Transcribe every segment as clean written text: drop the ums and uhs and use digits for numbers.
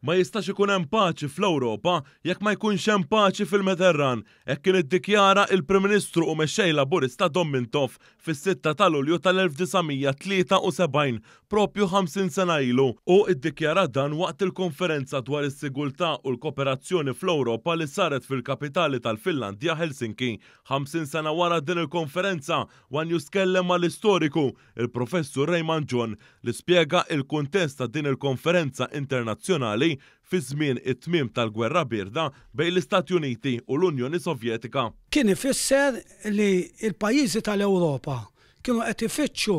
Ma jistax ikun hemm paċi fl-Ewropa jekk ma jkunx hemm paċi fil-Mediterran, hekk kien iddikjara il-Prim Ministru u Mexxej Laburista Dom Mintoff fis-6 ta' Lulju tal-1973, propju 50 sena ilu. Hu iddikjara dan waqt il-konferenza dwar is-sigurtà u l-koperazzjoni fl-Ewropa li saret fil-kapitali tal-Finlandja, Helsinki. 50 sena wara din il-konferenza, One News tkellem mal-istoriku, il-Professur Raymond John, li spjega il-kuntest ta' din il-konferenza internazzjonali fi żmien it-tmiem tal-Gwerra Bierda bejn l-Istati Uniti u l-Unjoni Sovjetika. Kien ifisser li l-pajjiżi tal-Ewropa kienu qed ifittxu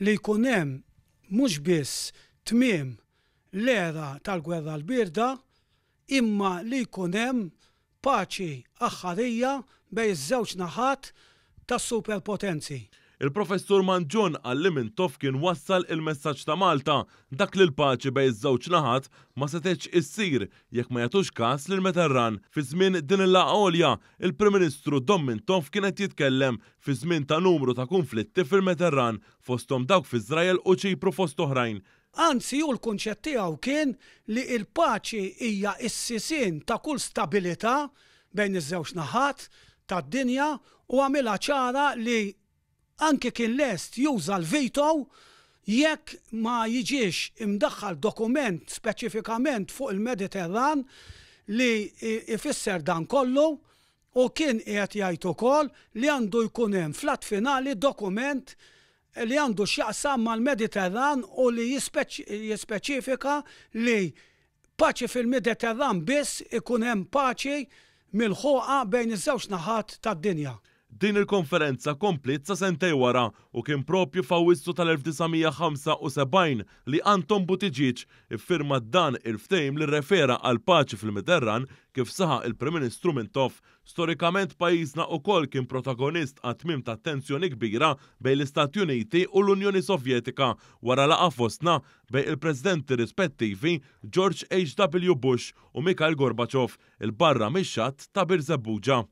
li jkun hemm mhux biss tmiem l-era tal-Gwerra l-Bierda imma li jkun hemm paċi aħħarija bejn iż-żewġ naħat tas-superpotenzi. Il-Professur Mangion qal li Mintoff kien wassal il-messaġġ ta' Malta, dak li l-paċi bejn iż-żewġ naħat ma setgħetx issir jekk ma jagħtux kas lill-Mediterran. Fi żmien din il-laqgħa għolja, il-Prim Ministru Dom Mintoff kien qed jitkellem fi żmien ta' numru ta' kunflitti fil-Mediterran, fosthom dawk f'Iżrael u Ċipru fost oħrajn. Anzi hu l-kunċett tiegħu kien li l-paċi hija s-sisien ta' kull stabilità bejn iż-żewġ naħat tad-dinja u għamilha ċara li anki kien lest juża l-veto jekk ma jiġix imdaħħal dokument speċifikament fuq il-Mediterran li jfisser dan kollu u kien qiegħed jgħid ukoll li għandu jkun hemm fl-att finali dokument li għandu x'jaqsam mal-Mediterran u li jispeċifika li paċi fil-Mideterran biss ikun hemm paċi milħuqa bejn iż-żewġ naħat tad-dinja. Din il-konferenza kompliet sa sentejn wara u kien propju f'Awwissu tal-1975 li Anton Buttigieg iffirma dan il-ftehim li rrefera għall-paċi fil-Mediterran kif saħaq il-Prim Ministru Mintoff. Storikament pajjiżna ukoll kien protagonist għat-tmiem ta' tensjoni kbira bejn l-Istati Uniti u l-Unjoni Sovjetika wara laqgħa fostna bejn il-Presidenti rispettivi George H. W. Bush u Mikhail Gorbachev 'il barra mix-xatt ta' Birżebbuġa.